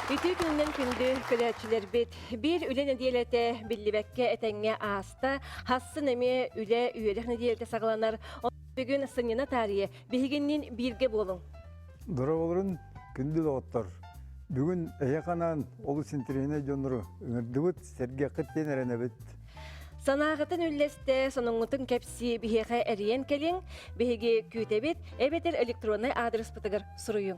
Үтүө күнүнэн күндү көрөөччүлэрбит. Биир үлэ нэдиэлэтэ биллибэккэ этэҥҥэ ааста. Хассын эмиэ үлэ үөрэх нэдиэлэтэ саҕаланар. Бүгүн сынньана таарыйа биһигинниин бииргэ буолуҥ. Дорооболорун, күндү доҕоттор! Бүгүн эһиэхэ анаан олус интэриэһинэй дьоннору ыҥырдыбыт, сэргиэххит диэн эрэнэбит. Санааҕытын үллэстэ, сонуҥҥутун кэпсии биһиэхэ эрийэн кэлиҥ, биһиги күүтэбит, эбэтэр электроннай аадырыспытыгар суруйуҥ.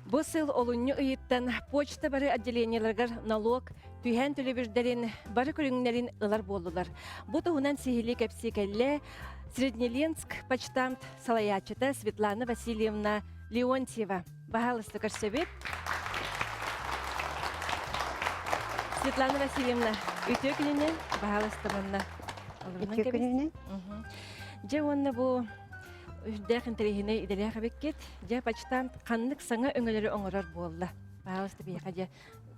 Бу сыл олунньу ыйыттан почта бары отделениеларыгар налог түһээн төлөбүрдэрин бары көрүҥнэрин ылар буоллулар. Бу туһунан сиһилии кэпсии кэллэ Среднеленск почтамт салайааччыта Светлана Васильевна Леонтьева. Баһаалыста көрсөбүт. Светлана Васильевна, үтүө күнүнэн, баһаалыста манна. Үтүө күнүнэн. Дьэ уонна бу үрдээх интэриэһинэй идэлээх эбиккит. Дьэ почтамт ханнык саҥа өҥөлөрү оҥорор буолла? Баһаалыста биһиэхэ дьэ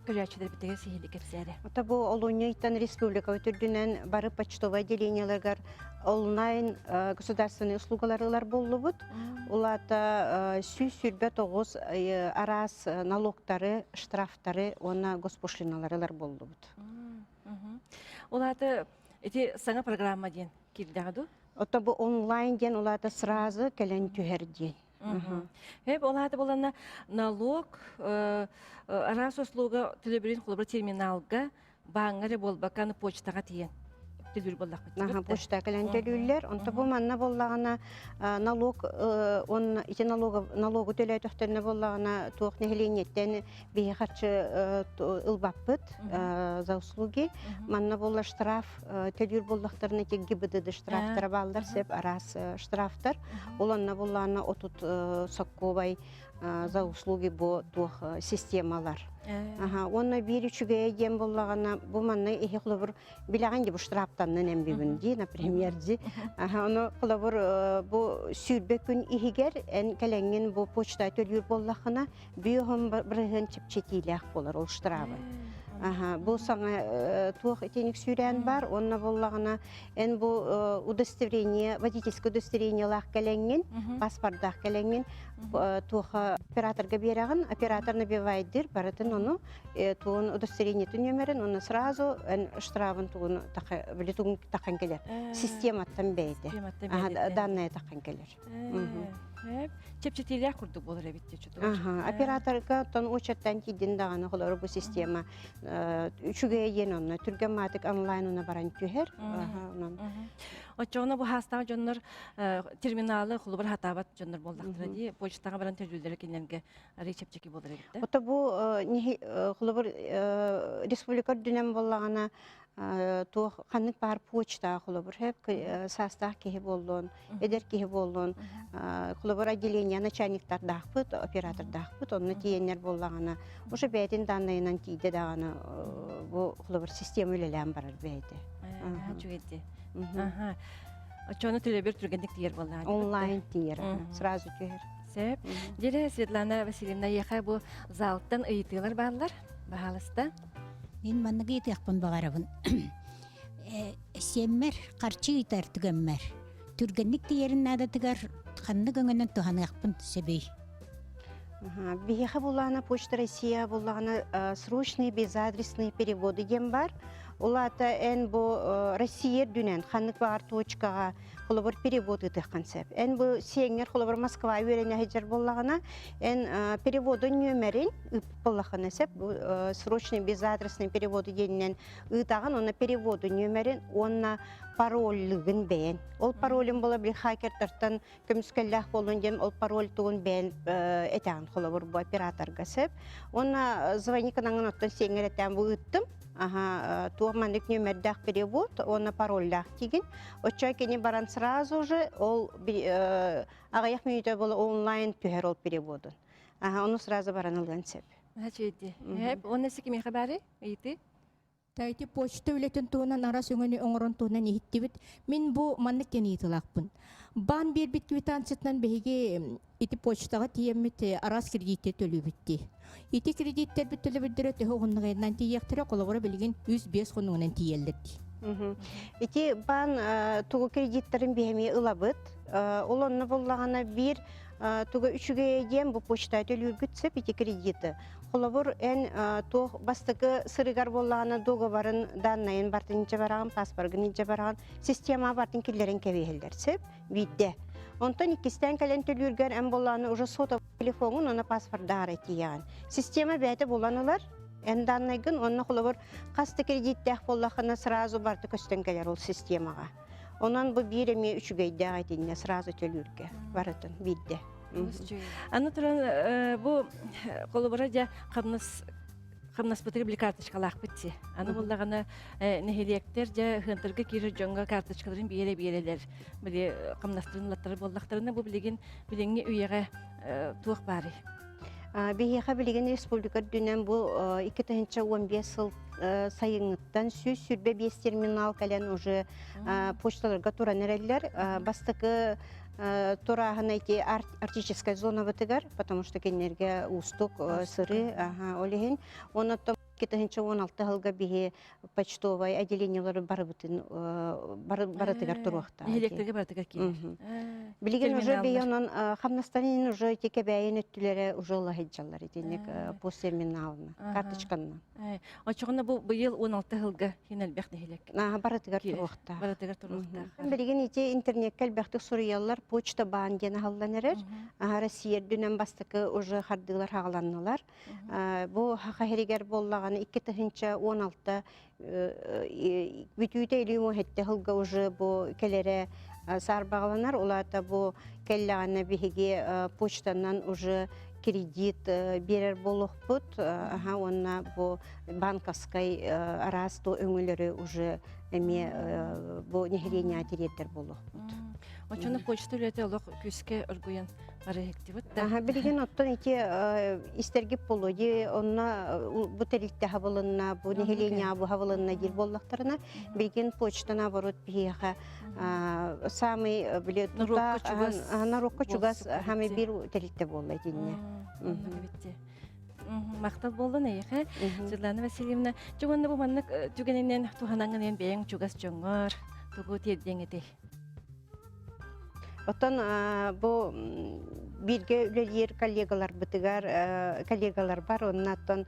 көрөөччүлэрбитигэр сиһилии кэпсээрэ. Ото бу олунньу ыйтан республика үрдүнэн бары почтовай отделениеларыгар онлайн государственный услугалары ылар буоллубут. Улаата 129 араас налогтары, штрафтары уонна госпошлиналары ылар буоллубут. Улаата ити саҥа программа диэн киирдэҕэ дуу? Ото бу онлайн диэн улаата сразу кэлэн түһэр диэн. Хэп ол аата буланна налог араас услуга төлөбүрүн холобура терминалга бааҥҥа эрэ буолбакка аны почтаҕа тиийэн төлүүр буоллахпыт. Аха, почта кэлэн төлүүллэр. Онто бу манна буоллаҕына налог он ити налогу налогу төлөөтөхтөрүнэ буоллаҕына туох нэһилиэнньэттэн биһи харчы ылбаппыт за услуги. Манна буолла штраф төлүүр буоллахтарына ити ГИБДД штрафтара бааллар сөп араас штрафтар. Ол онно буллаана отут соккуобай за услуги бу туох системалар. Аха, уонна биир үчүгэйэ диэн буллаҕына бу манна иһи холобур билэҕин ди бу штрафтаннын эмбибин ди, например ди. Аха, ону холобур бу сүүрбэ күн иһигэр эн кэлэҥҥин бу почта төлүүр буоллаххына бүөһүн бырыһыан чэпчэтиилээх буолар ол штрафы. Аха, бу саҥа туох итиник сүүрээн бар, уонна буоллаҕына эн бу удостоверение, водительское удостоверениелаах кэлэҥҥин, паспордаах кэлэҥҥин туоха операторга биэрэҕин, оператор набивайдыр барытын ону тугун удостоверениетын нүөмэрин уонна сразу эн штрафын тугун били тугун тахан кэлэр. Систематтан бэйэтэ. Данные тахан кэлэр. Чэпчэтиилээх курдук буолар эбит Операторга оттон учеттан тиийдин даҕаны холору бу система үчүгэй диэн онно түргэн маатык онлайн уна баран түһэр. Оччоҕуна бу хаастаах дьоннор терминалы холобур хатаабат дьоннор буоллахтара дии почтаҕа баран төлүүллэрэ кинилэргэ арый чэпчэки буолар эбит да. Ото бу холобур республика үрдүнэн буоллаҕына туох ханнык баар почта холобур саастаах киһи буоллун эдэр киһи буоллун холобур отделение начальниктардаахпыт оператордаахпыт онно тиийэннэр буоллаҕына уже бэйэтин данныйынан тиийдэ даҕаны бу холобур система үлэлээн барар бэйэтэ үчүгэйди оччону төлөбүр түргэнник тиийэр буоллаҕа онлайн тиийэр сразу түһэр сөп дьэ Светлана Васильевна эйиэхэ бу залтан ыйытыылар бааллар баһаалыста Мин маннык ыйытыахпын баҕарабын. Сиэммэр харчы ыытар түгэммэр түргэнник тиийэрин наадатыгар ханнык өҥөнөн туһаныахпын сөбүй? Биһиэхэ буллаҕына Почта Россия буллаҕына срочные безадресные переводы диэн бар. Ол аата эн бу Россия үрдүнэн ханнык баҕар точкаҕа холобур перевод ыытыаххын сөп. Эн бу сиэҥҥэр холобур Москва үөрэнэ сылдьар буоллаҕына эн переводун нүөмэрин буоллаххына сөп бу срочный безадресный переводу диэнинэн ыытаҕын уонна переводу нүөмэрин уонна парольлыгын бэйэн ол паролин буола били хакертартан көмүскэллээх буолун диэн ол пароль тугун бэйэн этэҕин холобур бу операторга сөп уонна звони кынаҥын оттон сиэҥҥэр этээн бу ыыттым аха туох маннык нүөмэрдээх перевод уонна парольдаах тигин оччо кини баран сразу же ол аҕыйах мүнүүтэ буола онлайн түһэр ол переводун Аха, ону сразу баран ылыан сөп. Үчүгэйди. Уонна өссө кимиэхэ баарый? Ыйытыы? Тайти почта үлэтин туһунан араас өҥөнү оҥорон туһунан иһиттибит. Мин бу маннык диэн ыйытылаахпын. Баан биэрбит квитанциятынан биһиги ити почтаҕа тиийэммит араас кредиттэр төлүүбүт дии. Ити кредиттэрбит төлөбүрдэрэ төһө уһуннугайынан тиийиэхтэрэ, холобура билигин 3-5 хонугунан тиийэллэр дии. Ити баан тугу кредиттэрин биһэми ылабыт. Ол онно буллаҕына биир Туга үчүгэйэ диэн бу почта төлүүргүт сөп ити кредиты. Холобур, эн туох бастакы сырыгар буоллаҕына договорын даннайын бартын илдьэ бараҕын, паспоргын илдьэ бараҕын, система бартын киллэрэн кэбиһэллэр сөп биирдэ. Онтон иккистээн кэлэн төлүүргэр эн буоллаҕына уже сотовый телефоҥун уонна паспордаары тиийэҕин. Система бэйэтэ булан ылар, эн даннайгын уонна холобур хас да кредиттээх буоллаххына сразу барыта көстөн кэлэр ол системаҕа. Онон бу биир эмиэ үчүгэйдээх итиннэ сразу төлүүргэ барытын биирдэ. Аны туран бу холобура дьэ хамнас хамнаспытыгар били карточкалаахпыт дии. Аны буллаҕына нэһилиэктэр дьэ хыантарга киирэр дьоҥҥо карточкаларын биэрэ биэрэлэр. Били хамнастарын ылаттара буоллахтарына бу билигин билиҥҥи үйэҕэ туох баарый? Биһиэхэ билигин республика үрдүнэн бу 2015 сыл сайыҥҥыттан 125 терминал кэлэн уже почталарга туран эрэллэр. Бастакы турааһын эти арктическай зонабытыгар, потому что кинилэргэ уустук сырыы, ол иһин. Онон 2016 сылга биһи почтовай отделениелары барыбытын барытыгар туруохтаах. Нэһилиэктэргэ барытыгар киирэр. Билигин уже бэйэ онон хамнастарын уже ити кэбээйин өттүлэрэ уже улаһыдьаллар итинник посттерминалына, карточканна. Очоҕуна бу быйыл 16 сылга хин элбэх нэһилиэк. Барытыгар туруохтаах. Барытыгар туруохтаах. Билигин ити интернеккэ элбэхтик суруйаллар, почта баан диэн аһыллан эрэр. Россия үрдүнэн бастакы уже хардыылар хаҕаланнылар. Бу Саха сиригэр буоллаҕына 2016 бүтүүтэ илии муоһэтте сылга уже бу кэлэрэ саарбаҕаланар. Улаата бу кэллэҕинэ биһиги почтанан уже кредит биэрэр буолуохпут. Аха уонна бу банковскай араас ту өҥөлөрү уже эмиэ бу нэһилиэнньэҕэ тириэрдэр буолуохпут. Оччону почта үлэтэ олох күүскэ оргуйан барыһыктыбыт да. Аха, билигин оттон ити истэргип буолуо дии, онно бу тэрилтэ хабылынна, бу нэһилиэнньэҕэ бу хабылынна диир буоллахтарына, билигин почта наоборот биһиэхэ самый били Норуокка чугас норуокка чугас самый биир тэрилтэ буолла итиннэ. Махтал буоллун эйиэхэ, Светлана Васильевна. Чэ уонна бу маннык түгэнинэн туһанаҥҥын бэйэҥ чугас дьоҥҥор тугу тиэрдиэҥ этэй? Оттон бу бииргэ үлэлиир коллегаларбытыгар коллегаларбар уонна оттон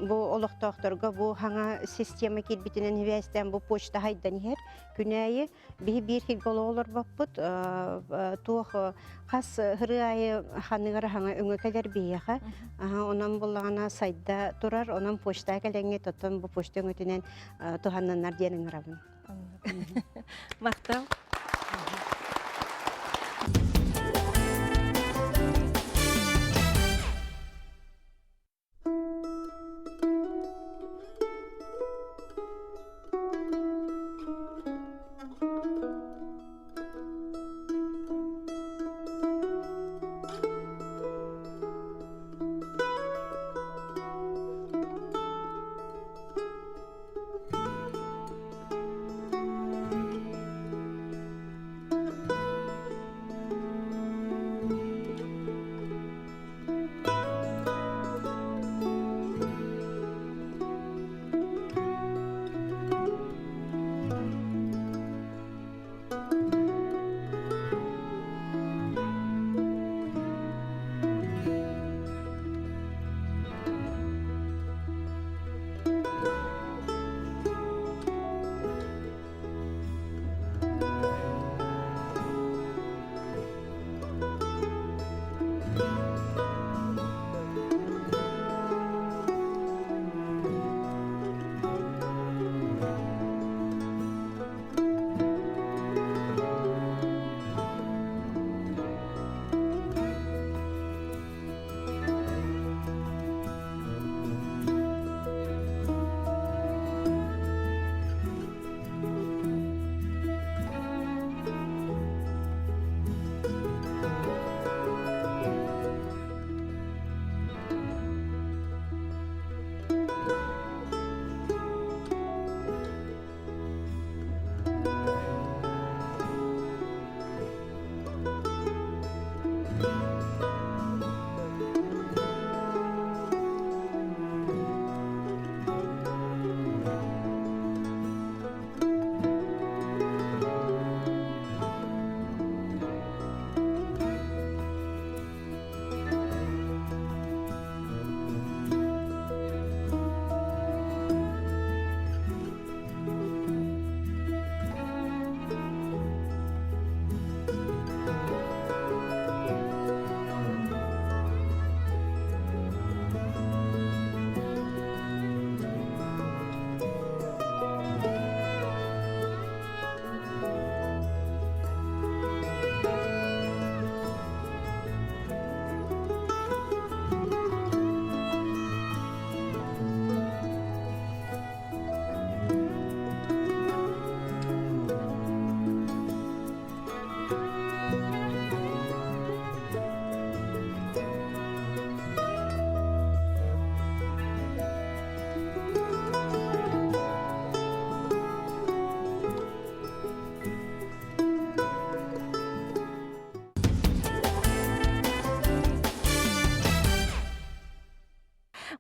бу олохтоохторго бу хаҥа система киирбитинэн сибээстээн бу почта хайдан иһэр күнээйи биһи биир сиргэ олорбоппут туох хас ырыа аайы ханыгар хаҥа өҥө кэлэр биһиэхэ онон буллаҕына сайда турар онон почта кэлэҥҥит оттон бу почта өҥөтүнэн туһанныннар диэн ыҥырабын. Махтал.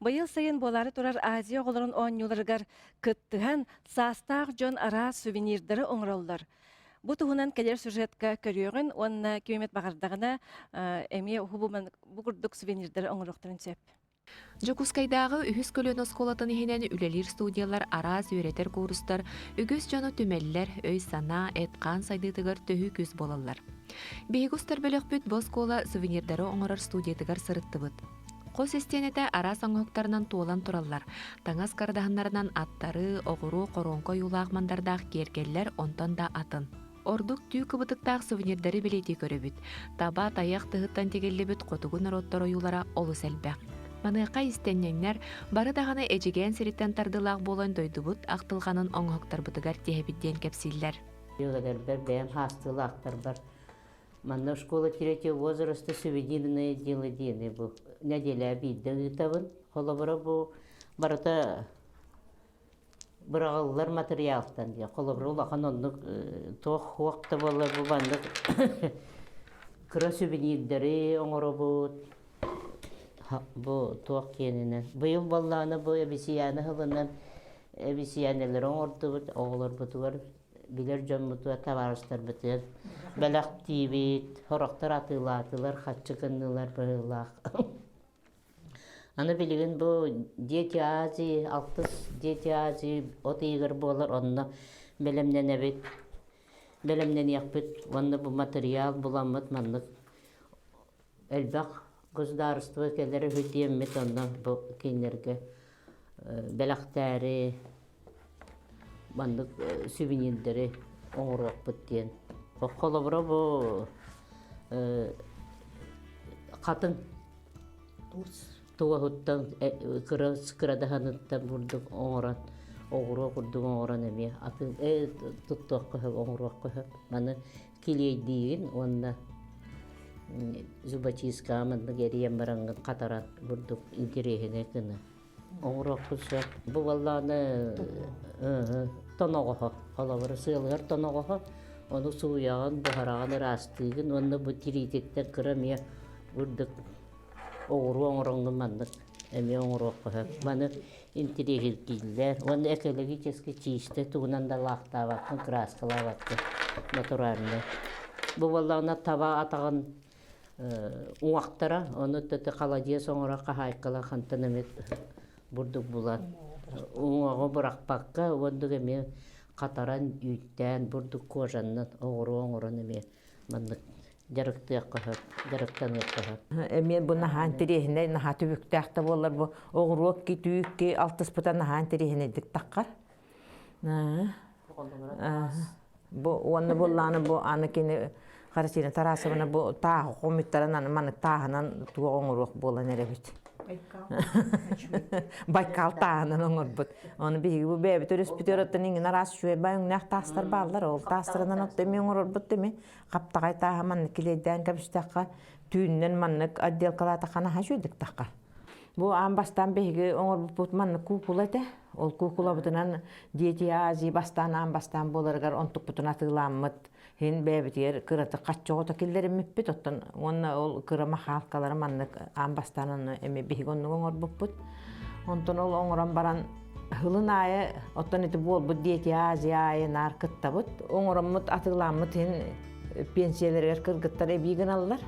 Быйыл сайын буолаары турар Азия оҕолорун оонньууларыгар кыттыһан, саастаах дьон араас сувенирдары оҥороллор. Бу туһунан кэлэр сюжетка көрүөҕүн уонна ким эмит баҕардаҕына эмиэ бу курдук сувенирдары оҥоруохтарын сөп. Дьокуускайдааҕы үһүс көлүөнэ оскуолатын иһинэн үлэлиир студиялар араас үөрэтэр куурустар үгүс дьону түмэллэр, өй-санаа, эт-хаан сайдыытыгар төһүү күүс буолаллар. Биһиги устар бөлөхпүт бу оскуола сувенирдары оҥорор студиятыгар сырыттыбыт. Хос истиэнэтэ араас оҥоһуктарынан туолан тураллар. Таҥас кырдаһыннарынан аттары, оҕуруо, хоруоҥка ойуулаах мандардаах киэргэллэр онтон да атын. Ордук түү кыбытыктаах сувенирдары бэлиэтии көрөбүт. Таба, тайах тыһыттан тигиллибит хотугу норуоттар ойуулара олус элбэх. Маныаха истэнньэҥнэр бары даҕаны Эдьигээн сириттэн тардыылаах буолан дойдубут ахтылҕанын оҥоһуктарбытыгар тиһэбит диэн кэпсииллэр. Эдэрбэр бэйэм хаастыылаахтарбар манна школа третьего возраста сувенирное дело диэни бу нэдиэлэ биирдэ ыытабын. Холобура бу барыта быраҕыллар матырыйаалтан диэн холобура улахан оннук туох хуох да буоллар бу маннык кыра сувенирдэри оҥоробут бу туох киэнинэн быйыл буоллаҕына бу эбисийээнэ сылынан эбисийээнэлэри оҥордубут оҕолорбутугар билэр дьоммутугар табаарыстарбытыгар бэлэхтиибит сорохтор атыылаатылар харчы гыннылар быһыылаах. Аны билигин бу Дети Азии, алтыс Дети Азии от ыйыгар буолар, онно бэлэмнэнэбит, бэлэмнэниэхпит уонна бу матырыйаал буламмыт маннык элбэх государство кэлэр үһү диэммит онно бу кинилэргэ бэлэхтээри маннык сувенирдэри оҥоруохпут диэн. Холобура бу хатыҥ туоһуттан кыра кырадаһыныттан бурдук оҥорон оҕуруо курдук оҥорон эмиэ атын туттуохха сөп оҥоруохха сөп маны килиэйдиигин уонна зубочисткаҕа маннык эрийэн бараҥҥын хатаран бурдук интэриэһинэй гына оҥоруохпут сөп бу буоллаҕына тоноҕоһо холобура сыалыгар тоноҕоһо ону сууйаҕын буһараҕын ыраастыыгын уонна бу тириититтэн кыра эмиэ бурдук оҕуруо оҥороҥҥун маннык эмиэ оҥоруохха сөп. Маны интириэһиргииллэр уонна экологически чиистэ тугунан да лаахтаабаккын, кырааскалаабаккын натуральный. Бу буоллаҕына таба атаҕын уҥахтара, ону төтө холодец оҥорор хаһаайкалар хантан эмит бурдук булан уҥуоҕу бырахпакка уонна эмиэ хатаран үүттээн бурдук кожаннан оҕуруо оҥорон эмиэ маннык дьарыктыахха сөп, дьарыктаныахха сөп. Эмиэ бу наһаа интэриэһинэй, наһаа түбүктээх да буоллар бу оҕуруок ки түүк ки алтыспыта наһаа интэриэһинэйдик таххар. Бу уонна буоллааны бу аны кини Харасина Тарасовна бу тааһы хомуттаран аны маннык тааһынан туох оҥоруох буолан эрэбит. Байкал тааһынан оҥорбут. Ону биһиги бу бэйэбит өрөспүтүгэр оттон иҥин араас үчүгэй бай өҥнөөх таастар бааллар. Ол таастарынан отто эмиэ оҥорорбут эми хаптаҕай тааһы маннык килиэйдээн кэбистэххэ түүнүнэн маннык отделкалаатахха наһаа үчүгэйдик таххар. Бу аан бастаан биһиги оҥорбуппут маннык куукула этэ. Ол куукулабытынан Дети Азии бастаан аан бастаан буоларыгар онтукпутун атыылааммыт иһин бэйэбитигэр кыратык хаччы оҕото киллэриммиппит. Оттон уонна ол кыра махаалкалары маннык аан бастаан онно эмиэ биһиги оннук оҥорбуппут. Онтон ол оҥорон баран Һылын аайы оттон ити буолбут Дети Азии аайы наар кыттабыт. Оҥороммут атыылааммыт иһин пенсияларыгар кыргыттар эбии гыналлар.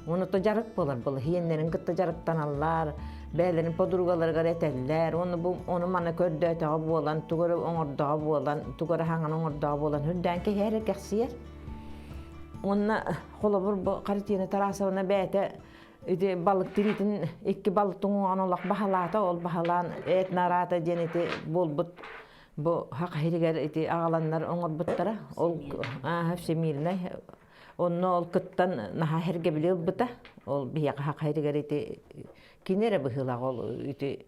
Уонна то дьарык буолар был иһиэннэрин кытта дьарыктаналлар, бэйэлэрин подругаларыгар этэллэр. Уонна бу ону маны көрдөөтөҕө буолан, тугу эрэ оҥордоҕо буолан, тугу эрэ хаҥан оҥордоҕо буолан үрдээн киһи эрэ кэхсийэр. Уонна холобур бу Харитина Тарасовна бэйэтэ ити балык тириитин икки балык туҥуоҕун олох баһалаата, ол баһалаан этно-араата диэн ити буолбут бу хах иһигэр ити аҕаланнар оҥорбуттара. Ол ааһа всемирнай Онно ол кыттан наһаа сэргэбили ылбыта. Ол биһиэхэ хах иһигэр ити кини эрэ быһыылаах ол ити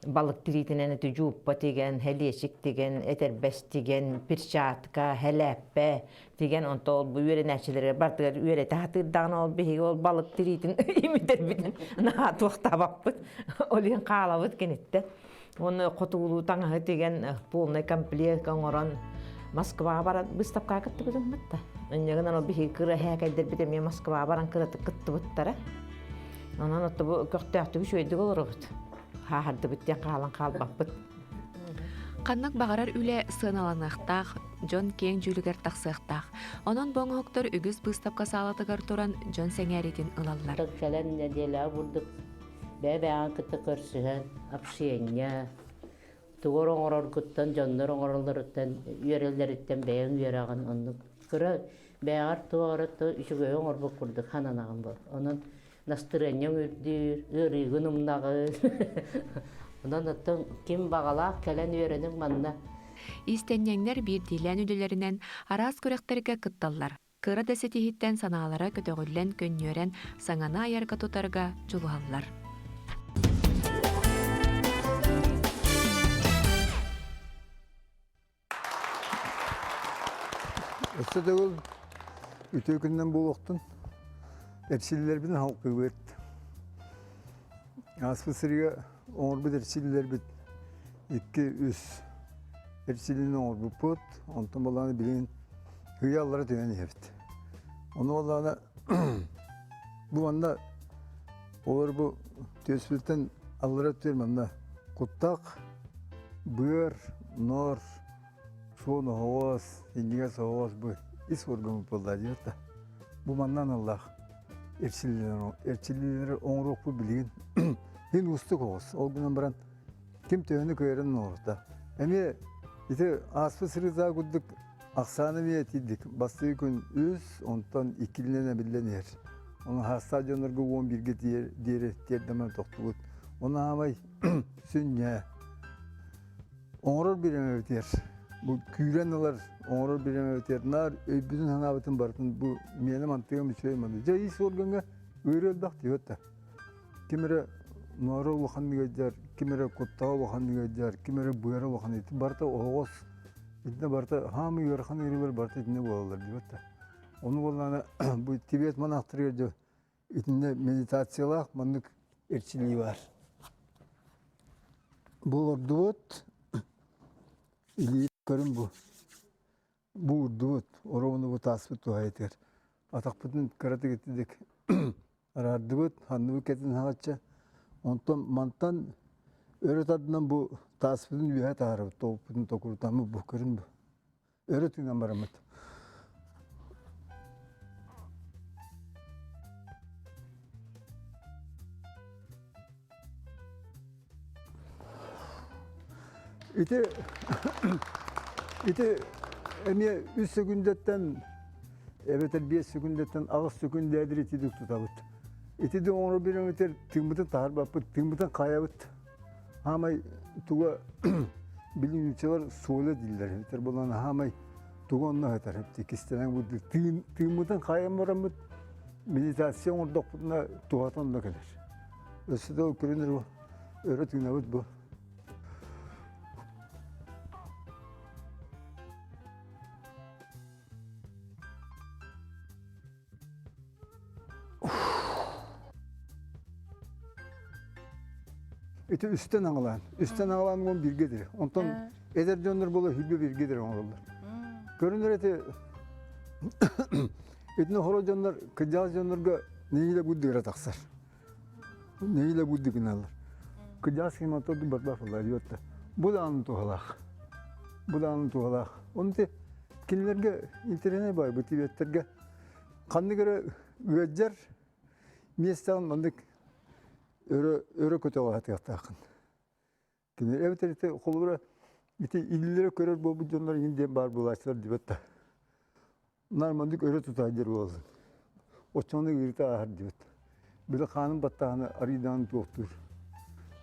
балык тириитинэн ити дьууппа тигэн, хэлиэчик тигэн, этэрбэс тигэн, перчатка, хэлээппэ тигэн онто ол бу үөрэнээччилэргэ бардыгар үөрэтэ сатыырдаҕына ол биһиги ол балык тириитин имитэрбитин наһаа туохтаабаппыт. Ол иһин хаалабыт киниттэн. Уонна хотугулуу таҥаһы тигэн полный комплект оҥорон Москваҕа баран выставкаҕа кыттыбытым да. Инньэ ол биһиги кыра эһээкэйдэрбит эмиэ Москваҕа баран кыратык кыттыбыттара. Онон отто бу көхтөөхтүк үчүгэйдик олоробут. Хааһардыбыт диэн хаалан хаалбаппыт. Ханнык баҕарар үлэ сыаналаныахтаах, дьон киэҥ дьүүлүгэр тахсыахтаах. Онон бу оҥоһуктар үгүс быыстапка саалатыгар туран дьон сэҥээриитин ылаллар. Кэлэн нэдиэлэҕэ бурдук бэйэ-бэйэҕин кытта көрсүһэн, общение, тугу оҥороргуттан, дьоннор оҥороллоруттан, үөрэллэриттэн бэйэҥ үөрэҕин оннук кыра бэйэҕэр туох эрэ үчүгэйи оҥорбут курдук сананаҕын буол. Онон настырыанньаҥ үрдүүр, ыарыыгын умнаҕын. Онон оттон ким баҕалаах кэлэн үөрэниҥ манна. Иистэнньэҥнэр биирдиилээн үлэлэринэн араас күрэхтэргэ кытталлар. Кыра да ситиһииттэн санаалара көтөҕүллэн көнньүөрэн саҥаны айарга-тутарга дьулуһаллар. Өссө төгүл үтүө күнүнэн буолуохтун. Эрчиллэрбин халкыыбыт. Ааспыт сырыыга оҥорбут эрчиллэрбит 2-3 эрчиллиини оҥорбуппут. Онтон буоллаҕына билигин ый аллара түһэн иһэбит. Ону буоллаҕына бу манна олор бу түөспүттэн аллара түөр манна куттах, быар, ноор, суон оһоҕос, инньигэс оһоҕос бу ис орган буолла диир да. Бу манна аналлаах эрчиллиилэри оҥоруохпут билигин иһин уустук оҕус. Ол гынан баран ким төһөнү кыайарын оҥорто. Эмиэ ити ааспыт сырыытаа курдук ахсааны эмиэ этийдик. Бастакы күн үс, онтон иккилинэн эбиллэн иһэр. Ону хаастаах дьоннорго 11-гэ диэри тиэрдэмэн тохтубут. Ону аамай сүнньэ оҥорор бириэмэбитигэр бу күүрэн ылар оҥорор бириэмэбитигэр наар өйбүтүн санаабытын барытын бу миэнэ мантыгым үчүгэй маны дьэ ис органҥа ыарыы элбэх диэбэт да ким эрэ ноора улаханнык ыалдьар ким эрэ куттаҕа улаханнык ыалдьар ким эрэ быара улахан ити барыта оһоҕос итиннэ барыта хаамый ыарахан ыарыылар барыта итиннэ буолаллар диэбэт да ону буоллаҕына бу Тибет монахтарыгар дьэ итиннэ медитациялаах маннык эрчиллии баар. Бу олордубут, илии көрүн бу. Бу урдубут, оруобуна бу тааспыт туһаайытыгар. Атахпытын кыратык итидик араардыбыт, ханныбыт кэтин хаҕачча. Онтон мантан өрө тардынан бу тааспытын үөһэ таһаарабыт, тобукпутун токурутаммыт бу көрүн бу. Өрө тыынан бараммыт. Ити ити эмиэ үс сөкүндэттэн эбэтэр биэс сөкүндэттэн аҕыс сөкүндээдир итидик тутабыт. Ити да оҥоро биэрэмитэр тыыммытын таһарбаппыт, тыыммытын хаайабыт. Хаамай туга билиҥҥичэлэр суола дииллэр эбитэр буолан хаамай тугу онно сытар эбит кистэлэҥ бурдук тыын тыыммытын хайан бараммыт медитация оҥордохпутуна туһата онно кэлэр. Өссө да көрүнэр өрө тыынабыт бу. Ити үстэн аҥалаан, үстэн аҥалаан уон бииргэ дири. Онтон эдэр дьоннор буола хүлбэ бииргэ дири оҥороллор. Көрүнэр эти итини хоро дьоннор, кырдьаҕас дьоннорго нэһиилэ буддыгара тахсар. Нэһиилэ будды гыналлар. Кырдьаҕас киһи онтон барбах буолар диэт Бу даҕаны туһалаах. Бу даҕаны туһалаах. Оны кинилэргэ интэриэһинэй баай бу тибеттэргэ ханнык эрэ ыалдьар миэстэҕин маннык өрө өрө көтөҕө сатыахтааххын. Кини эбэтэр ити холобура ити илиилэрэ көрөр буолбут дьоннор иҥин диэн баар буолааччылар диэбэт да. Наар маннык өрө тутаа диир буолаллар. Оччоҕуна ыарыыта ааһар диэбит. Били хаанын баттааһына арыйдаҕын туохтуур.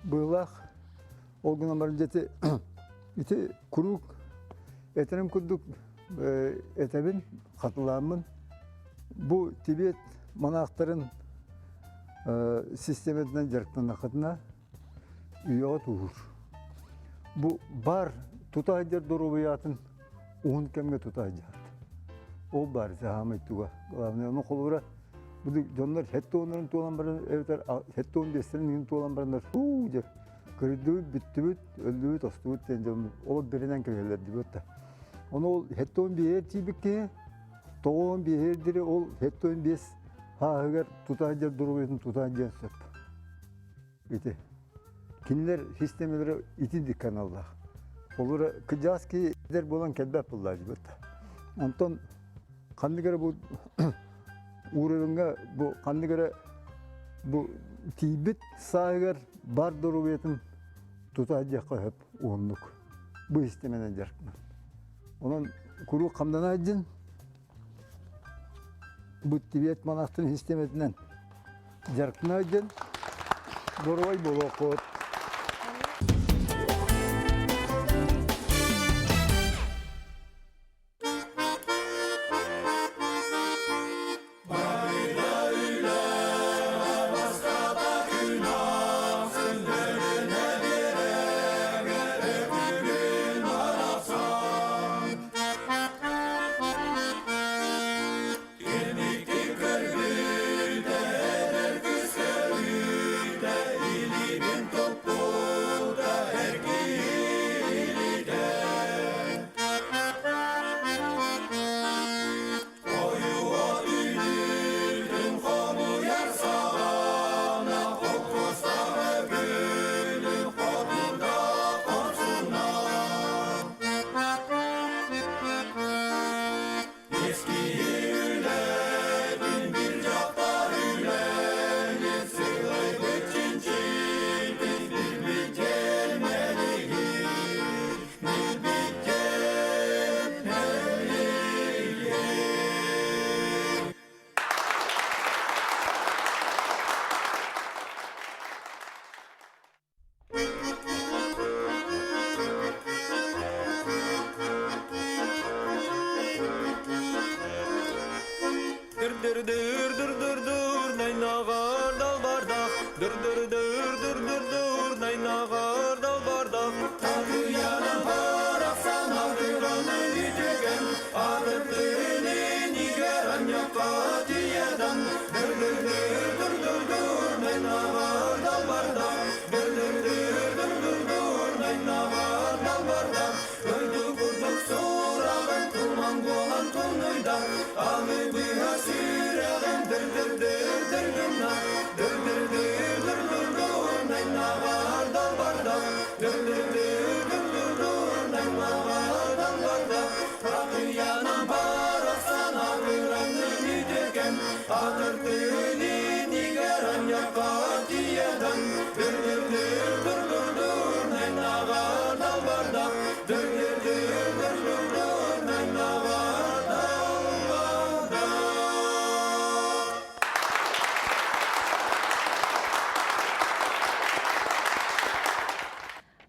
Быылаах ол гынан баран дьэ ити ити куруук этэрим курдук этэбин, хатылааммын бу Тибет манаахтарын систиэмэтинэн дьарыктаннаххытына үйэҕэ тууһуур. Бу бар тута сылдьар доруобуйатын уһун кэмҥэ тута сылдьаат. Ол баар саамай туга. Главное, ону холобура бу дьоннор сэттэ уоннарын туолан баран эбэтэр 75-тэрин иһин туолан бараннар һуу дьэ көрдүбүт, бүттүбүт, өллүбүт, остубут диэн дьон ол биринэн кэбиһэллэр дибит да. Ону ол 75-эр тиийбит киһи 95-эр диэри ол 75 сааһыгар тута сылдьар доруобуйатын тута сылдьыан сөп. Ити. Кинилэр системалара итинник каналлаах. Олора кыдьаас киһи эдэр буолан кэлбэт буоллаачыбыт. Онтон ханнык эрэ бу уровеньга бу ханнык эрэ бу тиийбит сааһыгар бар доруобуйатын тута сылдьыахха сөп уһуннук. Бу системанан дьарыктанан. Онон куруук хамнана сылдьын бу Тибет монастырын систематынан дьарыктана сылдьан доруобай буолуоххут.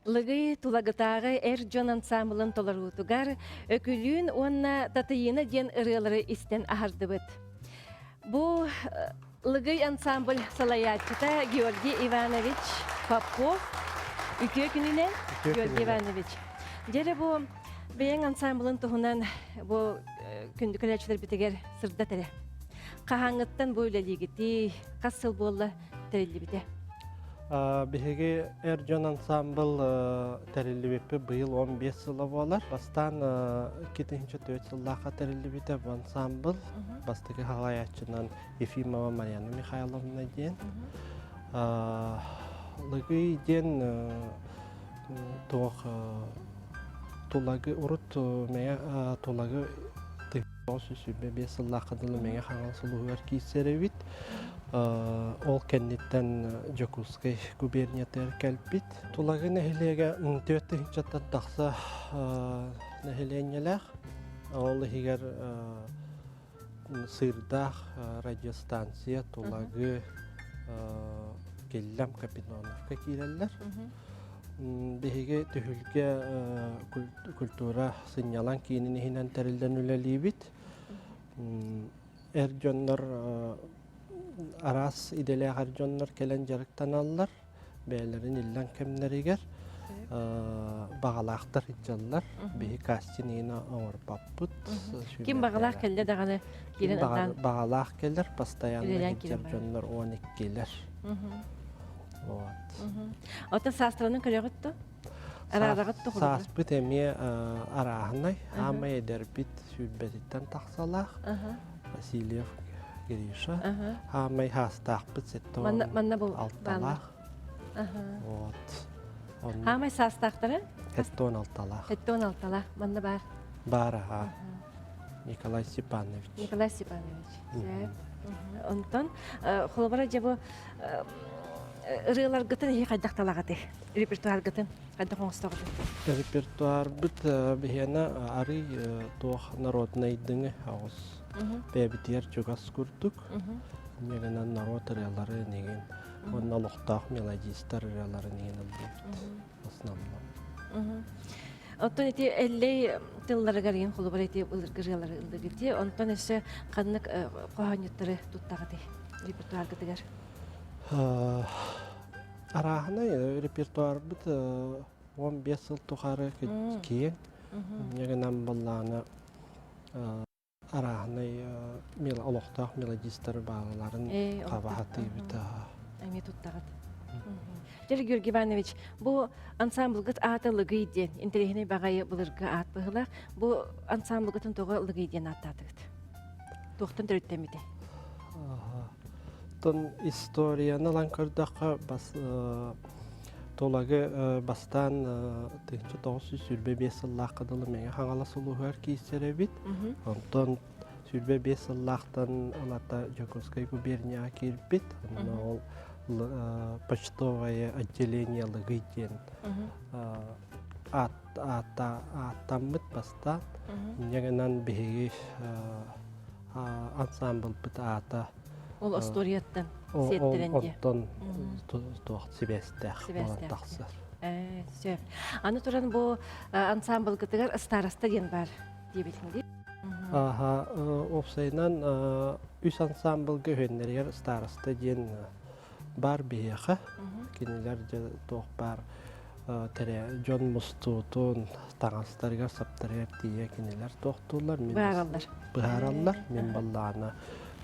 Лыгый Тулагытааҕы эр дьон ансаамбылын толоруутугар Өкүлүүн уонна Татыйыына диэн ырыалары истэн аһардыбыт. Бу Лыгый ансамбль салайааччыта Георгий Иванович Попов. Үтүө күнүнэн, Георгий Иванович. Дьэрэ бу бэйэҥ ансамблын туһунан бу күндү көрөөччүлэрбитигэр сырдат эрэ. Хаһааҥҥыттан бу үлэлиигитий, хас сыл буолла тэриллибитэ? Биһиги эр дьон ансамбл тэриллибиппит быйыл 15 сыла буолар. Бастаан 2004 сыллаахха тэриллибитэ бу ансамбл. Бастакы салайааччынан Ефимова Марьяна Михайловна диэн. Лыгый диэн туох тулагы урут мэҥэ тулагы 1925 сыллаахха дылы Мэҥэ Хаҥалас улууһугар киирсэр эбит. Ол кэнниттэн Дьокуускай губерниятыгар кэлбит. Тулагы нэһилиэгэ түөрт тыһыынчаттан тахса нэһилиэнньэлээх. Ол иһигэр Сыырдаах радиостанция Тулагы Киллэм Капитоновка киирэллэр. Биһиги түһүлгэ культура сынньалаҥ киинин иһинэн тэриллэн үлэлиибит. Эр дьоннор араас идэлээх эр дьоннор кэлэн дьарыктаналлар. Бэйэлэрин иллэҥ кэмнэригэр баҕалаахтар сылдьаллар. Биһи кастингина оҥорбоппут. Ким баҕалаах кэллэ даҕаны киирэн ыллаан. Баҕалаах кэлэр, постоянно сылдьар дьоннор 12-лэр. Вот. Оттон саастарынан көрөҕүт да? Араараҕыт да Сааспыт эмиэ арааһынай. Аамай эдэрбит сүүрбэтиттэн тахсалаах. Вот. Хаамай саастаахтара? Хеттон алталаах. Хеттон алталаах. Манна баар. Баар аха. Николай Степанович. Николай Степанович. Сөп. Онтон холобура дьэ бу ырыаларгытын иһи хайдах талаҕатый? Репертуаргытын хайдах оҥостоҕутуй? Репертуарбыт биһиэнэ арый туох народнайдыҥы аҕыс бэйэбитигэр чугас курдук. Инньэ народ ырыалары нигин уонна олохтоох мелодистар ырыалары нигин ыллыыбыт основном. Оттон ити Эллэй тылларыгар иин холобура ити былыргы ырыалары ыллыгыт онтон өссө ханнык хоһоонньуттары туттаҕытый репертуаргытыгар? Арааһынай репертуарбыт 15 сыл тухары киэҥ. Инньэ гынан буоллаҕына арааһынай олохтоох мелодистар баалаларын хабаһатыыбыт. Эмиэ туттаҕыт. Дьэ, Георгий Иванович, бу ансамблгыт аата Лыгый диэн, интэриэһинэй баҕайы былыргы аат быһыылаах. Бу ансамблгытын тоҕо Лыгый диэн ааттаатыгыт? Туохтан төрүттэммитий? Тон историяны ылан көрдөххө, бас Тулагы бастаан 1925 сыллаахха дылы Мэҥэ Хаҥалас улууһугар киирсэр эбит. Онтон 25 сыллаахтан ылата Дьокуускай губернияҕа киирбит. Онно ол почтовое отделение Лыгый диэн ааттаммыт бастаан. Инньэ гынан биһиги ансамблбыт аата Ол остуоруйаттан сиэттэрэн диэ. Онтон туох сибээстээх буолан тахсар. Сөп. Аны туран бу ансамблгытыгар староста диэн бар диэбитиҥ дии. Аха, уопсайынан үс ансамблга үһүөннэригэр староста диэн бар биһиэхэ. Кинилэр дьэ туох баар дьон мустуутун, таҥастарыгар, саптарыгар тиийэ кинилэр туохтууллар. Быһаараллар. Быһаараллар. Мин баллаана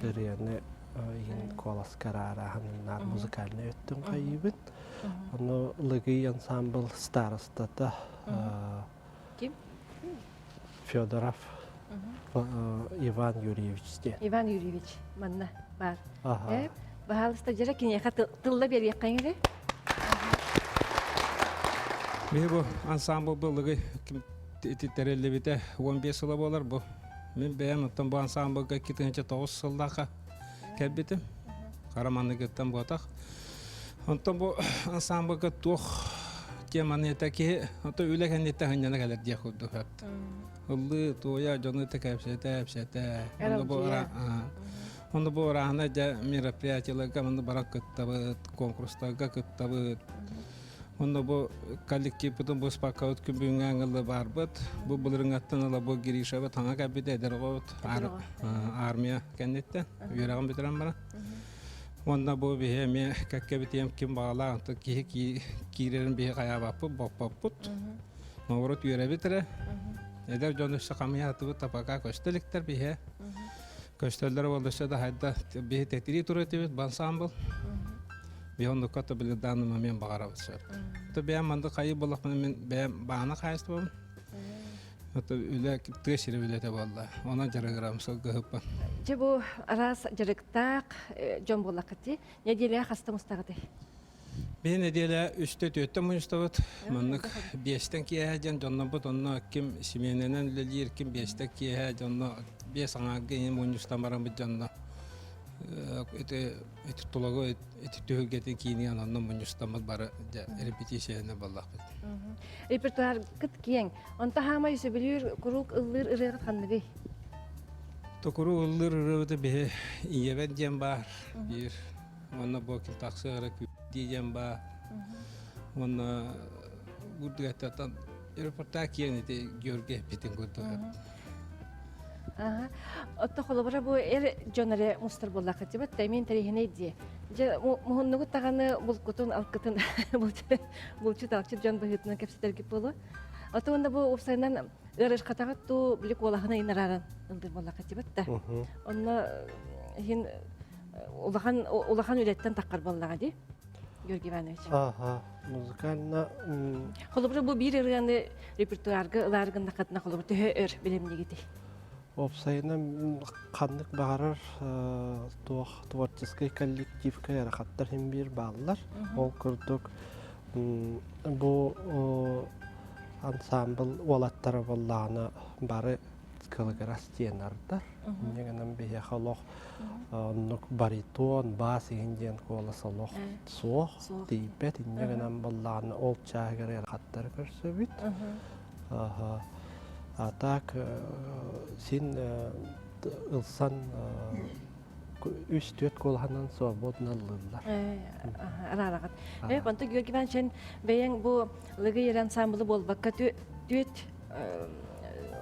ырыаны иһин куоласка арааһыннар музыкальнай өттүн хайыыбын. Ону Лыгый ансамбл старостата Ким? Федоров Иван Юрьевич диэн. Иван Юрьевич манна баар. Э, баһаалыста дьэрэ киниэхэ тылла биэриэххэ эрэ. Биһи бу ансамбл былыгы тэриллибитэ 15 сыла буолар бу. Мин бэйэм оттон бу ансамблга 2009 сыллаахха кэлбитим. Хара манныгыттан буотах. Онтон бу ансамблга туох теманы этэ киһи ото үлэ кэнниттэн сынньана кэлэр диэх курдук Ыллыы, туойа, дьону кэпсэтэ, эпсэтэ. Онно бу ыраахына дьэ мероприятиеларга манна баран кыттабыт, конкурстарга кыттабыт. Онно бу коллективпытын бу спаккабыт күн бүгүҥҥэ ылы барбыт. Бу былырыҥҥаттан ыла бу Гришаба таҥа кэлбит эдэр оҕобут армия кэнниттэн үөрэҕин бүтэрэн баран. Уонна бу биһи эмиэ кэккэбитиэм ким баҕалаах киһи киирэрин биһи хайаабаппыт, боппоппут. Наоборот үөрэбит эрэ. Эдэр дьон өссө хамыйаатыбыт пока көстө иликтэр биһи. Көстөллөр буолла өссө да хайда биһи тэтирии тура этибит ансамбл. Биһи оннукка то били данный момент баҕарабыт сөп. То бэйэм манды хайы буоллахпына мин бэйэм баана хаайыстыбабын. Это үлэ тыа сирэ үлэтэ буолла. Онон дьарыгырам сылгыһыппын. Дьэ бу араас дьарыктаах дьон буоллаххыт Нэдиэлэҕэ хаста мустаҕытый? Биһи нэдиэлэ үстэ түөттэ мунньустабыт. Маннык биэстэн киэһэ диэн дьоннорбут онно ким симиэнэнэн үлэлиир, ким биэстэн киэһэ дьонно биэс аҥаарга иһин мунньустан бараммыт дьонно ити ити тулагы ити түһүлгэтин киинигэр онно мунньустаммыт бары дьэ репетицияны буоллахпыт. Репертуаргыт киэҥ. Онто хаамай сөбүлүүр куруук ыллыыр ырыаҕыт ханныгый? Токуру ыллыыр ырыабыты биһи ийэбэр диэн баар. Биир Уонна бу ким тахсыа эрэ диэн баа. Уонна гурдугаттан репортаж киэн ити Георгий эппитин курдук. Ага. Отто холобура бу эр дьон эрэ мустар буоллахха тибат тэмин тэрихинэй дии. Дьэ муһуннугут таҕаны булкутун алкытын булчут алчыт дьон быһыытынан кэпсэтэргит буолуо. Ото уонна бу уопсайынан ыарырхатаҕыт туу били куолаһына инарааран ылдыр буоллахха тибат да. Онно иһин улахан улахан үлэттэн таххар буоллаҕа дии Георгий Иванович. Ага, музыкально. Холобура бу биир ырыаны репертуарга ылаар гыннаххытына холобур төһө өр билимнигитий? Уопсайынан ханнык баҕарар туох творческай коллективка ыарахаттар син биир бааллар. Ол курдук бу ансаамбыл уолаттара буоллаҕына бары кылыгырас тенордар. Инньэ гынан биһиэхэ олох оннук баритон, бас иһин диэн куолас олох суох, тиийбэт. Инньэ гынан буоллаҕына ол чааһыгар ыарахаттары көрсөбүт. А так син ылсан үс-түөрт куолаһынан свободно ыллыыллар. Араараҕыт. Э, онто Георгий Иванович, бэйэҥ бу Лыгый ансамблы буолбакка түөт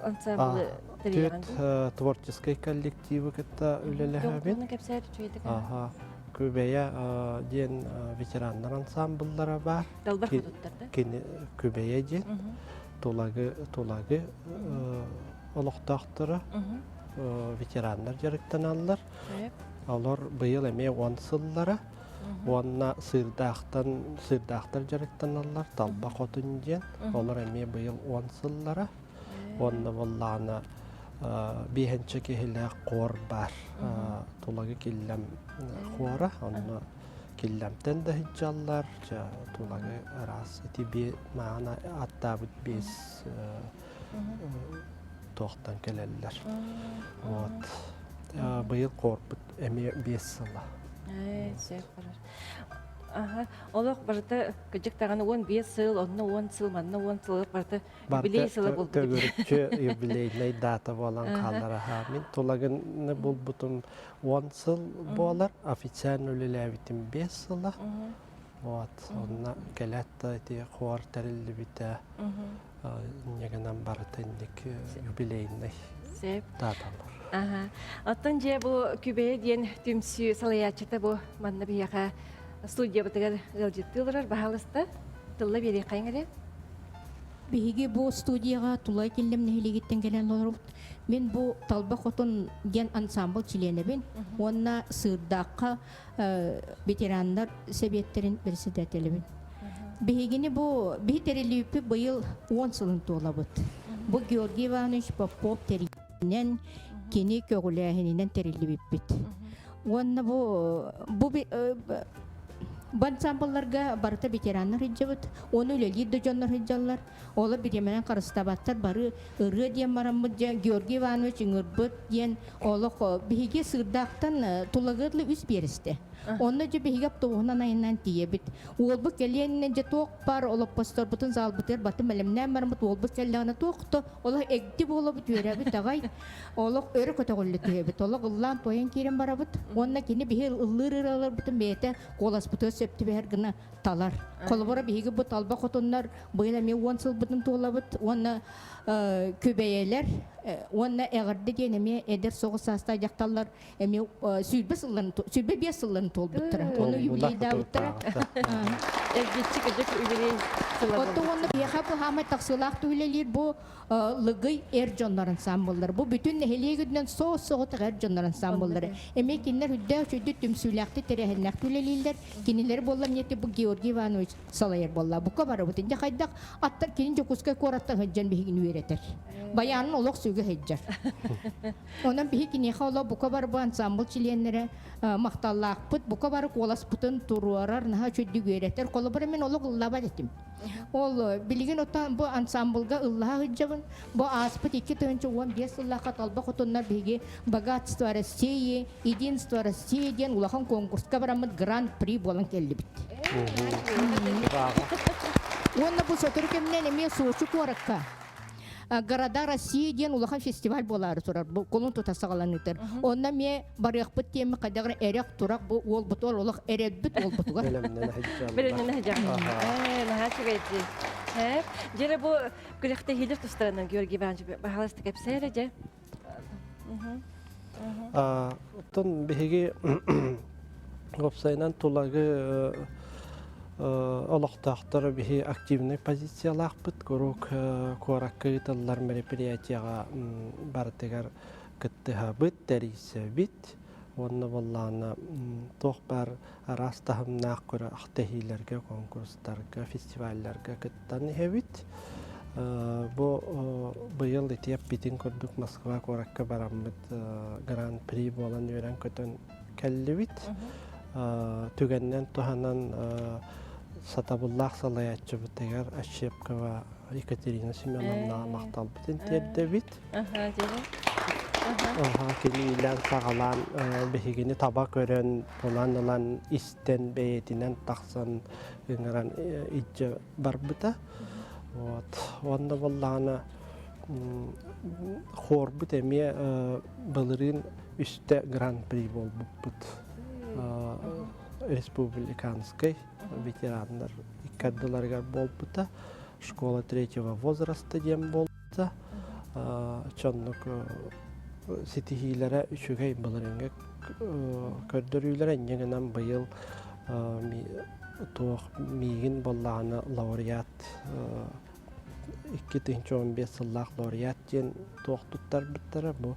ансамблы тэрийэҕин. Түөт творческий коллективы кытта үлэлэһэбин. Аха. Күбэйэ диэн ветераннар ансамбллара бар. Далбар хотуттар да? Кини Күбэйэ диэн Тулагы Тулагы олохтоохторо ветераннар дьарыктаналлар. Олор быйыл эмиэ 10 сыллара уонна сыырдаахтан сыырдаахтар дьарыктаналлар Талба Хотун диэн. Олор эмиэ быйыл 10 сыллара. Уонна буоллаҕына биэһинчэ киһилээх хор бар. Тулагы Киллэм хора. Онно Киллэмтэн да сылдьаллар, Тулагы араас ити биэ маана аттаабыт биэс туохтан кэлэллэр. Вот. Быйыл корпут эмиэ биэс сыла. Сөп барар. Аха, олох барыта кыдьык даҕаны 15 сыл, онно 10 сыл, манна 10 сыл барыта юбилей сыла буолбут. Төгүрүччү юбилейнай дата буолан хааллар аха. Мин Тулагыны булбутум 10 сыл буолар, официально үлэлээбитим 5 сыла. Вот, онно кэлээт да ити хор тэриллибитэ инньэ барыта инник юбилейный даталар. Аха. Оттон дьэ бу Күбэйэ диэн түмсүү салайааччыта бу манна биһиэхэ студиябытыгар ыалдьыттыы олорор. Баһаалыста, тылла биэриэххэйиҥ эрэ. Биһиги бу студияҕа Тулай Киллэм нэһилиэгиттэн кэлэн олоробут. Мин бу Талба Хотун диэн ансамбл чилиэнэбин уонна Сыырдаахха ветераннар сэбиэттэрин председателибин. Биһигини бу биһи тэриллибиппит быйыл 10 сылын туолабыт. Бу Георгий Иванович Попов тэрийинэн кини көҕүлээһининэн тэриллибиппит. Уонна бу бу бу ансамблларга барыта ветераннар сылдьабыт, уонна үлэлиир да дьоннор сылдьаллар. Олор бириэмэнэн харыстабаттар, бары ырыа диэн бараммыт дьэ Георгий Иванович ыҥырбыт диэн олох биһиги Сыырдаахтан Тулагыатлы үс биэрэстэ. Онно дьэ биһиги автобуһунан айаннаан тиийэбит. Уолбут кэлиэнинэн дьэ туох баар олоппосторбутун залбытыгар батын бэлэмнээн бараммыт уолбут кэллэҕинэ туох да олох эгди буолабыт үөрэбит аҕай. Олох өрө көтөҕүллэ түһэбит. Олох ыллаан туойан киирэн барабыт. Уонна кини биһи ыллыыр ырыаларбытын бэйэтэ куоласпытыгар сөп түбэһэр гына талар. Холобура биһиги бу талба хотуннар быйыл эмиэ 10 сылбытын туолабыт уонна күбэйэлэр уонна эҕэрдэ диэн эмиэ эдэр соҕус саастаах дьахталлар эмиэ 120 сылларын 125 сылларын туолбуттара. Ону юбилейдаабыттара. Эргиччи кыдьык юбилей сыла Оттон уонна биһиэхэ бу хаамай тахсыылаах үлэлиир бу Лыгый эр дьоннор ансамбллар. Бу бүтүн нэһилиэк үрдүнэн соос-соҕотох эр дьоннор ансамбллары. Эмиэ кинилэр үрдээх үчүгэй түмсүүлээхтик тэрээһиннээхтик үлэлииллэр. Кинилэри буолла эмиэ бу Георгий Иванович салайар буолла. Бука барыбыт. Инде хайдах аттар кини Дьокуускай куораттан сылдьан биһигини үөрэтэр. Баянын олох сүгэ сылдьар. Онон биһи киниэхэ олох бука бары бу ансамбл чилиэннэрэ махталлаахпыт. Бука бары куоласпытын туруорар, наһаа үчүгдүк үөрэтэр. Холобура мин олох ыллабат этим. Ол билигин оттон бу ансамблга ыллаһа сылдьабын. Бу ааспыт 2015 сыллаахха талба хотуннар биһиги «Богатство России», «Единство России» диэн улахан конкурска бараммыт гран-при буолан кэллибит. Уонна бу сотору кэминэн эмиэ Сочи куоракка «Города России» диэн улахан фестиваль буолаары турар. Бу кулун тута саҕаланыытар. Онно эмиэ барыахпыт диэмми хайдах эрэ эрэх турах бу уолбутугар олох эрэлбит уолбутугар. Бэлэмнэнэ сылдьаллар. Ээ, наһаа үчүгэйдии. Ээ, дьэ бу күрэхтэһиилэр тустарынан Георгий Иванович баһаалыста кэпсээ эрэ дьэ. Оттон биһиги уопсайынан Тулагы олохтоохторо биһи активнай позициялаахпыт. Куруук куоракка ыытыллар мероприятияҕа барытыгар кыттыһабыт, тэрийсэбит. Уонна буоллаҕына туох баар араас таһымнаах күрэхтэһиилэргэ, конкурстарга, фестивалларга кыттан иһэбит. Бу быйыл ити эппитин курдук Москва куоракка бараммыт гран-при буолан үөрэн-көтөн кэллибит. Түгэнинэн туһанан сатабыллаах салайааччыбытыгар Ощепкова Екатерина Семеновнаҕа махталбытын тиэрдэбит. Кини иилээн-саҕалаан биһигини таба көрөн, булан ылан, истэн, бэйэтинэн тахсан ыҥыран илдьэ барбыта. Вот. Уонна буоллаҕына хуорбут эмиэ былырыын үстэ гран-при буолбуппут. Республиканскай ветераннар икки ардыларыгар буолбута. Школа третьего возраста диэн буолбута. Чоннук ситиһиилэрэ үчүгэй былырыыҥҥы көрдөрүүлэрэ инньэ гынан быйыл туох миигин буоллаҕына лауреат 2015 сыллаах лауреат диэн туох туттарбыттара бу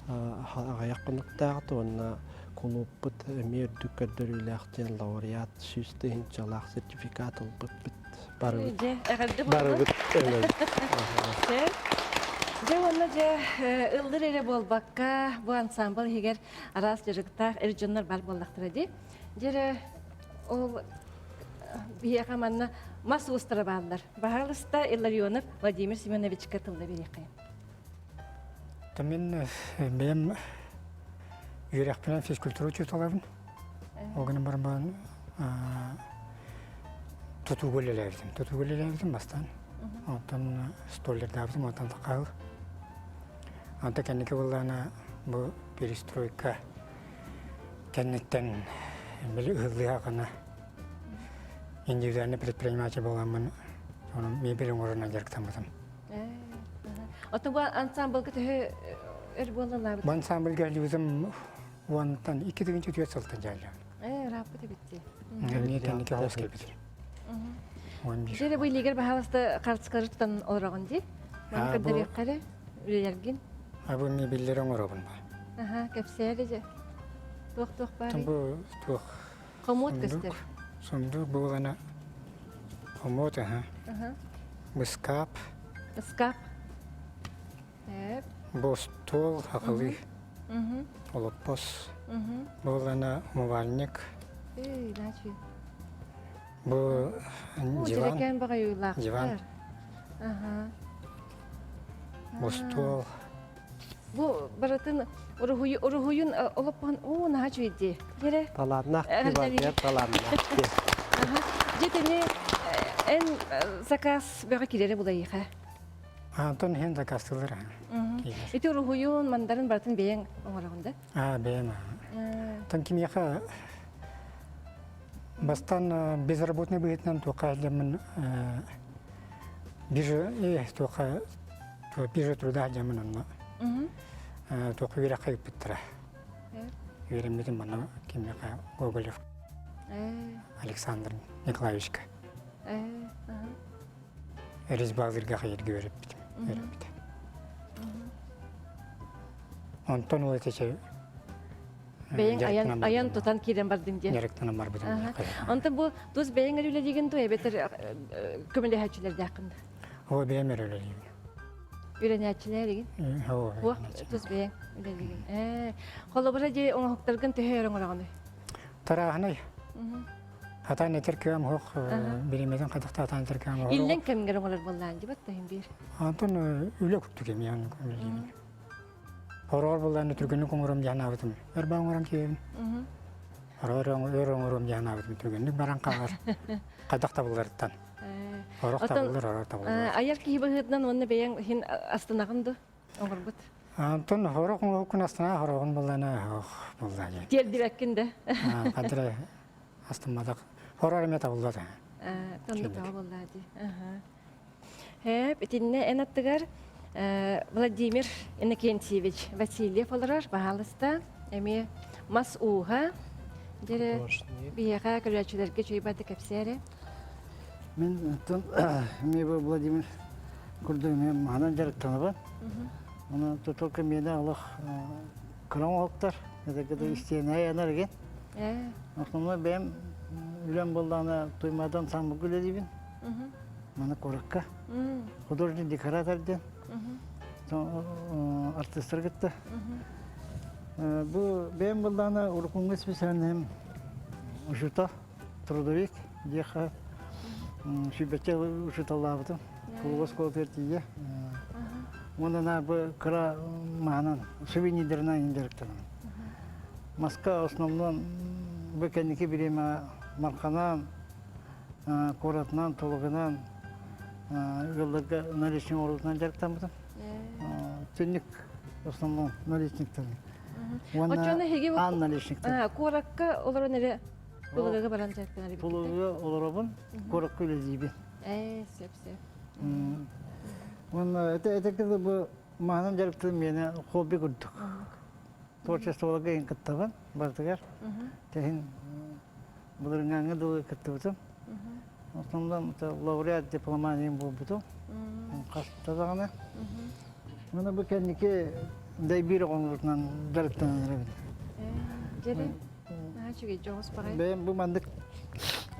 аҕыйах хонуктааҕыта уонна кулууппут эмиэ үрдүк көрдөрүүлээх диэн лауреат 100 тыһыынчалаах сертификат ылбыппыт барыбыт барыбыт Дьэ уонна дьэ ыллыр эрэ буолбакка бу ансамбл иһигэр араас дьарыктаах эр дьоннор бар буоллахтара дии. Дьэ эрэ ол биһиэхэ манна мас уустара бааллар. Баһаалыста Илларионов Владимир Семеновичка тылла биэриэххэ. Мин бэйэм үөрэхпинэн физкультура учууталабын. Ол гынан баран тутууга үлэлээбитим. Тутууга үлэлээбитим бастаан. Онтон столердаабытым, онтон хаал. Онтон кэнники буоллаҕына бу перестройка кэнниттэн били ыһыллыа гына индивидуальный предприниматель буоламмын онон мебель оҥорорунан дьарыктаммытым. Оттон бу ансамблга төһө өр буоллалаабыт? Бу ансамблга үлүбүтүм уонтан 2 4 сылтан дьааллаан. Ээ, ырааппыт эбит Эмиэ кэнники олус кэлбит. 11. Дьэ, бу илиигэр баһаалыста хартыскалары тутан олороҕун дии. Маны көрдөрүөххэ эрэ, үлэлэргин. А бу мебеллери оҥоробун ба. Аха, кэпсээри дьэ. Туох-туох баарый? Бу туох? Хомуот көстөр. Сундук буолана хомуот, аха. Бу скап. Скап. Бу остуол хахылыы. Олоппос. Буолана умывальник. Эй, начи. Бу диван. Диван. Ага. Бу стол. Бу барытын уруһуйун олоппон уу наһаа үчүгэй Дьэрэ. Талааннаах диван, талааннаах. Дьэ эн заказ бөҕө киирэрэ булайыха. Антон иһин заказтыылар. Ити уруһуйун, мандарын барытын бэйэҥ оҥороҕун да? Аа, бэйэм. Тон кимиэхэ бастан безработный быһыытынан туохха дьаммын биржа туохха биржа труда дьаммын онно туохха үөрэххэ ыыппыттара. Үөрэммитим манна кимиэхэ Гоголев Александр Николаевичка. Резьбалыырга хайырга үөрэппитим. Үөрэппитэ. Онтон ол этече Бэйэҥ айан, айан тутан киирэн бардыҥ диэн. Дьарыктанан барбытым. Онтон бу тус бэйэҥ эрэ үлэлиигин дуо эбэтэр көмөлөһөөччүлэрдээххин да? Оо, бэйэм эрэ үлэлиибин. Үөрэнээччилэр игин? Оо, тус бэйэҥ үлэлиигин. Ээ, холобура дии оҥоһуктаргын төһө өр оҥороҕунуй? Тарааһынай. Атаан этэр кыам оһох бириэмэтин хатахта атаан этэр кыам оһох. Иллэҥ кэмҥэр оҥорор буоллаан дии батта иһин биир. Антон үлэ курдук эмиэ үлэлиибин. Хороор буллаан түргэнник оҥором диэн аабытым. Өр баа оҥорон киэбин. Хороор өр оҥором диэн аабытым. Түргэнник баран хаалар. Хайдах табылларыттан. Орох табыллар, орох табыллар. Айар киһи быһыытынан уонна бэйэҥ иһин астынаҕын ду оҥорбут? Антон хорох оҥоһуккун астына хороҕун буллана ох булла диэн. Тиэрдибэккин да. Хадра астымматах. Хорор эмэ табыллар. Тонду таба болла ди. Хэп, итиннэ эн аттыгар Владимир Иннокентьевич Васильев олорор, баһаалыста. Эмиэ мас ууһа. Дьэрэ биһиэхэ көрөөччүлэргэ чуйбаты кэпсээри. Мин эмиэ Владимир курдук эмиэ маһынан дьарыктанабын. Онон только миэнэ олох кыра оҥоһуктар, это истиэнэ айанар ген. Основной бэйэм үлэм буоллаҕына Туймадан самбык үлэлиибин. Маны куоракка. Художник декоратор диэн артыыстар кытта. Бу бэйэм булдаҕына уруккуҥҥа специальным учуутал, трудовик диэххэ сүүрбэччэ учууталлаабытым. Кулуба оскуолатыгар тиийэ. Уонна наар бу кыра маһынан, сувенирдарынан дьарыктанабын. Маска основном бу кэнники бириэмэ марханан, куоратынан, толугунан ыалларга наличник оҥоруутунан дьарыктаммытым. Түннүк основном наличниктар. Уонна аан наличниктар. Куоракка олорон эрэ Тулугага баран дьарыктанар эбиккит. Тулуга олоробун, куоракка үлэлиибин. Ээ, сөп, сөп. Уонна это это бу маһынан дьарыктыыр миэнэ хобби курдук. Творчестволарга иһин кыттабын барытыгар. Тэһин былырыҥҥааҥҥы дылы кыттыбытым. Основном лауреат дипломаниям буолбутум. Хаста даҕаны. Мына бу кэнники дэйбиир оҕоҥурутунан дьарыктанан эрэбин. Дьэри, наһаа үчүгэй дьоҕус баҕайы. Бэйэм бу маннык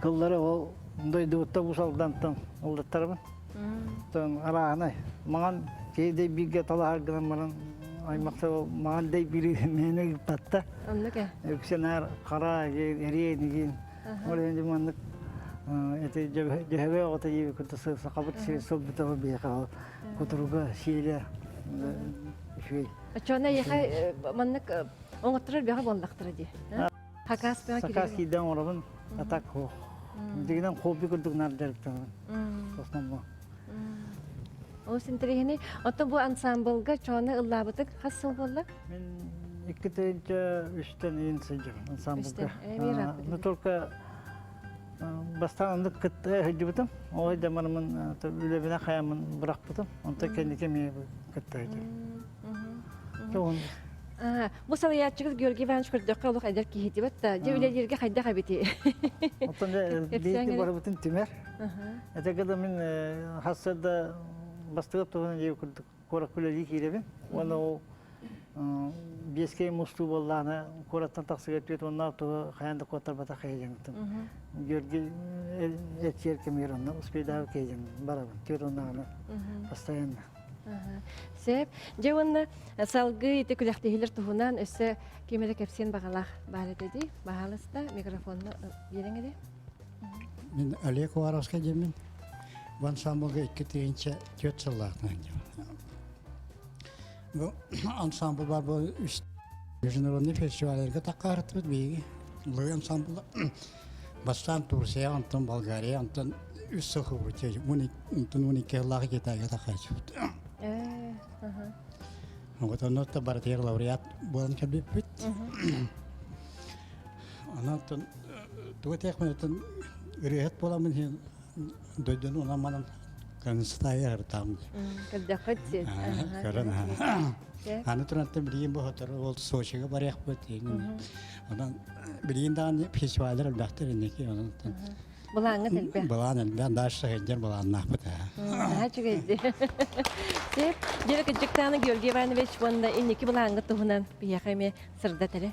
кыллары ол дойдубуттан Уус Алдантан ыллаттарабын. Арааһынай маҥан киһи дэйбииргэ талаһар гынан баран аймахта ол маҥан дэйбиири мээнэ ыыппатта. Оннук ээ. Үксэ наар хара эриэн игин. Ол иһин маннык эти дьөһөгөй оҕото диэби кытта сахабыт сирин сылбыта биһиэхэ ол кутуруга сиэлэ үчүгэй. Оччоҕуна эйиэхэ маннык оҥотторор бөҕө буоллахтара дии. Хакас бөҕө Сакаас киирдэн оҥоробун, а так суох. Дигинэн хобби курдук наар дьарыктанабын. Основном. Олус интэриэһинэй. Оттон бу ансамблга чоону ыллаабытык хас сыл буолла? Мин 2 үстэн иин сылдьабын ансамблга. Но только бастаан оннук кытта сылдьыбытым. Ол да барамын үлэбинэ хаямын бырахпытым. Онтон кэнники эмиэ кытта сылдьабын. Бу салайааччыгыт Георгий Иванович көрдөххө олох эдэр киһи дибэт да, дьэ үлэлииргэ хайдах эбити? Оттон биһиги барыбытын түмэр. Это когда мин хассарда бастыгап туһунан дии курдук куоракка үлэлии киирэбин. Уонна ол биэскэй мустуу буоллаҕына куораттан тахсыга түөрт уоннаах туһу хайаан да куоттарбатах киһи Георгий эрчийэр кэмигэр онно успейдаабы киһи барабын түөрт уоннааҕына постоянно. Сөп. Дьэ уонна салгыы ити күрэхтэһиилэр туһунан өссө ким эрэ кэпсиэн баҕалаах баар этэ дии. Баһаалыста микрофонну биэриҥ эрэ. Мин Олег Уваровскай диэммин. Бу ансамблга 2004 сыллаахтан Бу ансамбл бар бу үс международный фестивальларга таккаарытыбыт биһиги. Лыы ансамбла бастаан Турция, онтон Болгария, онтон үс сыл хубут, онтон 12 сыллаах Китайга такаачыбыт. Вот онно барытыгар лауреат буолан кэлбиппит. Онон тугу этиэхпин оттон ырыаһыт буоламмын иһин дойдуну онон манан констайа ыртаам. Көрдөххүт син. Көрөн Аны турантан билигин бу сотору ол Сочига барыахпыт. Онон билигин даҕаны фестиваллар элбэхтэр инники онон Былааҥҥа элбэх. Былаан элбэх, дальше сылдьар былааннаахпыт. Наһаа үчүгэйди. Сеп, дьэ кырдьыктааны Георгий Иванович уонна инники былааҥҥа туһунан биһиэхэ эмиэ сырдат эрэ.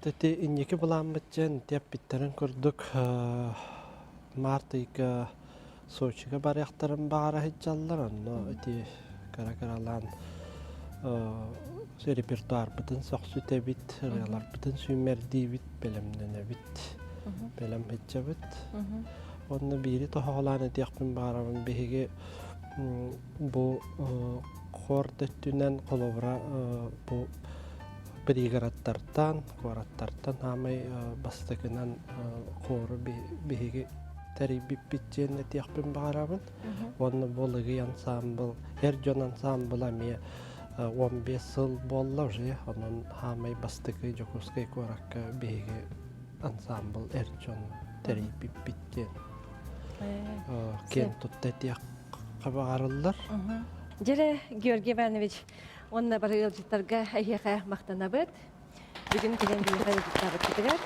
Ити инники былааммыт дьэн тиэппиттэрин курдук март ыйга Сочига барыахтарын баҕара сылдьаллар. Онно ити кыра-кыралаан репертуарбытын сөхсүтэбит, ырыаларбытын сүүмэрдиибит, бэлэмнэнэбит, бэлэм сылдьабыт. Онно биири тоһоҕолоон этиэхпин баҕарабын биһиги бу хор өттүнэн холобура бу пригородтартан, куораттартан аамай бастакынан хору биһиги тэрийбиппит диэн этиэхпин баҕарабын. Уонна бу Лыгый ансаамбыл, эр дьон ансаамбыла эмиэ 15 сыл буолла уже. Онон хаамай бастакы Дьокуускай куоракка биһиги ансаамбыл эр дьон тэрийбиппит диэн киэн тутта этиэххэ баҕарыллар. Дьэрэ Георгий Иванович, уонна бары ыалдьыттарга эһиэхэ махтанабыт. Бүгүн кэлэн биһиэхэ ыалдьыттаабыккытыгар.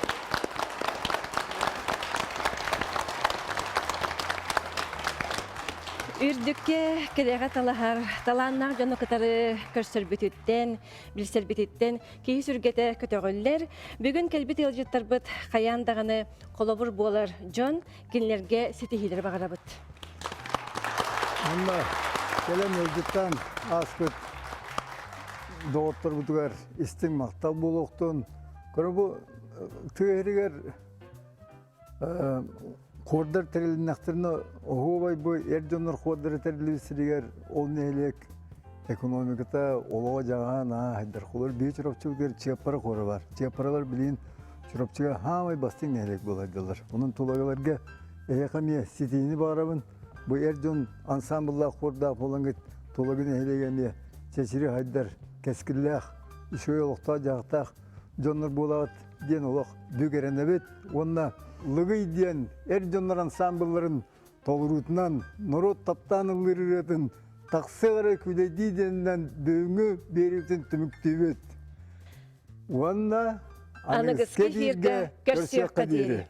Үрдүккэ кэрэҕэ талаһар талааннаах дьону кытары көрсөрбүтүттэн, билсэрбититтэн киһи сүргэтэ көтөҕүллэр. Бүгүн кэлбит ыалдьыттарбыт хайаан даҕаны холобур буолар дьон, кинилэргэ ситиһиилэри баҕарабыт. Манна кэлэн ыалдьыттаан ааспыт доҕотторбутугар истиҥ махтал буолуохтун. Көрө бу тыа иһигэр Хуордар тэрилиннэхтэринэ оһуобай бу эр дьоннор хуордары тэриллибит сиригэр ол нэһилиэк экономиката олоҕо-дьаһаҕа наһаа хайдар. Холобур, биһи Чурапчыбытыгар Чыаппара хуора бар. Чыаппаралар билигин Чурапчыга хаамай бастыҥ нэһилиэк буолардылар. Онон тулагыларга эһиэхэ эмиэ ситиини баҕарабын. Бу эр дьон ансаамбыллаах хуордаах буолаҥҥыт Тулагы нэһилиэгэ эмиэ чэчири хайдар, кэскиллээх, үчүгэй олохтоох-дьаһахтаах дьоннор буолаҕыт диэн олох бүк эрэнэбит уонна Лыгый диэн эр дьоннор ансаамбылларын толоруутунан норуот таптаан ыллыыр ырыатын тахсыах эрэ күүлэйдии диэнинэн бүгүҥҥү биэриибитин түмүктүүбүт. Уонна аныгыскы эфиргэ көрсүөххэ диэри.